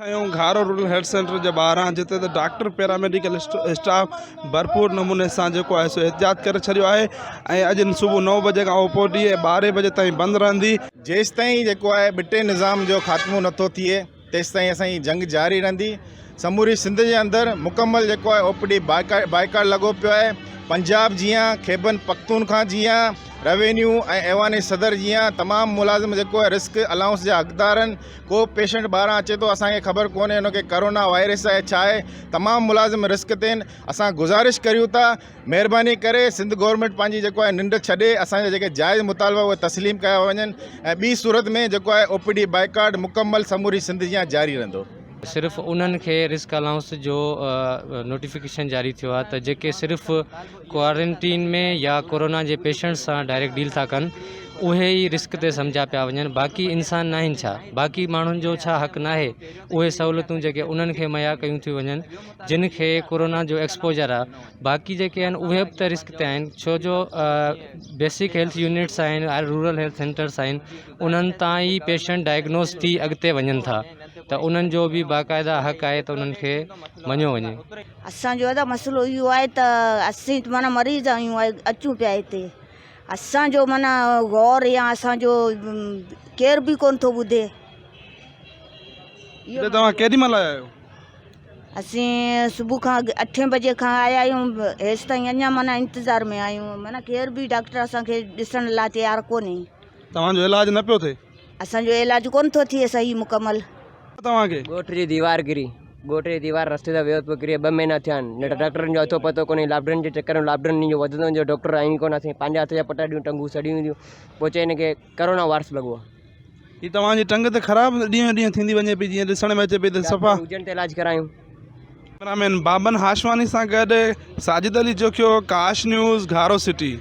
آهيون گهارو rural health centre جي ٻاهران جتي ته ڊاڪٽر پيراميڊيڪل اسٽاف ڀرپور نموني سان جيڪو آهي سو احتجاج ڪري ڇڏيو آهي ۽ اڄ صبح نو بجي کان او پي ڊي ٻارهين بجي تائين بند رهندي. جيستائين جيڪو آهي ٻٽي نظام جو خاتمو نٿو ٿئي تيستائين اسان جي جنگ جاري رهندي سموري سنڌ جي اندر مڪمل جيڪو آهي او پي ڊي بائيڪاٽ لڳو پيو آهي پنجاب جيان خيبن پختونخوا جيان روينيو ۽ ايوان صدر جيان تمام ملازم جيڪو آهي رسڪ الائونس جا حقدار آهن ڪو پيشنٽ ٻاهران اچي ٿو اسان کي خبر ڪونهي ان کي ڪرونا وائرس آهي ڇا آهي تمام ملازم رسڪ تي آهن اسان گذارش ڪريون ٿا مهرباني ڪري سنڌ گورنمينٽ پنهنجي جيڪو آهي ننڊ ڇڏي اسان جا جيڪي جائز مطالبا اهي تسليم ڪيا وڃن ۽ ٻي صورت ۾ جيڪو آهي او پي ڊي بائيڪاٽ مڪمل سموري سنڌ جيان جاري رهندو. صرف انهن کي رسڪ الائونس جو نوٽيفڪيشن جاري ٿيو آهي ته جيڪي صرف ڪوارنٽين ۾ يا ڪورونا جي پيشنٽس سان ڊائريڪٽ ڊيل ٿا ڪن اهي ئي رسڪ تي سمجهيا پيا وڃن باقي انسان ناهن ڇا باقي ماڻهن جو ڇا حق ناهي اهي سهولتون جيڪي انهن کي مهيا ڪيون ٿيون وڃن جن کي ڪورونا جو ايڪسپوجر آهي باقي جيڪي آهن اهي به ته رسڪ تي آهن ڇو جو بيسڪ هيلٿ يونٽس آهن رورل هيلٿ سينٽرس آهن انهن تان ئي پيشنٽ ڊائگنوز ٿي اڳتي وڃن ٿا ته انهن جو به باقاعده حق آهي ته انهن کي مڃيو وڃي. اسان جو ادا مسئلو اهو آهي ته اسين ته معنيٰ مريض آهيون اچون پيا هتي اسان جو معنيٰ غور يا اسان جو ڪير به ڪونه ٿو ٻڌي. هتي توهان ڪيڏي مهل آيا آهيو؟ اسين صبح کان اڳ اٺين بجي کان آيا آهيون هيستائين اڃا معنيٰ انتظار ۾ آهيون معنيٰ ڪير به ڊاڪٽر اسان کي ڏسڻ لاء تيار ڪونهي. توهان جو علاج نه پيو ٿئي؟ اسان جو علاج ڪونه ٿو ٿئي صحيح مڪمل. توهان کي. ڳوٺ جي ديوار ڪري ڳوٺ جي ديوار رستي تان ويو ته ڪري ٻه مهينا ٿيا آهن نه ته ڊاڪٽرن جو اٿو پتو ڪونهي لاڪڊائون جي چڪر ۾ لاڪڊائون جو وڌندو وڃي ڊاڪٽر آهن ئي ڪونه اسين پنهنجا هٿ جا پٽا ڏيون ٽنگون سڙي وينديون پوء چئي هن کي ڪرونا وائرس لڳو آهي. هي توهان جي ٽنگ ته خراب ڏينهون ڏينهن ٿيندي وڃي پئي جيئن ڏسڻ ۾ اچي پئي ته صفا. ڊاڪٽر هجن ته علاج ڪرايون. ڪئميرا مين بابن هاشواڻي سان گڏ ساجد علي جوکيو، ڪاش نيوز، گهارو سٽي.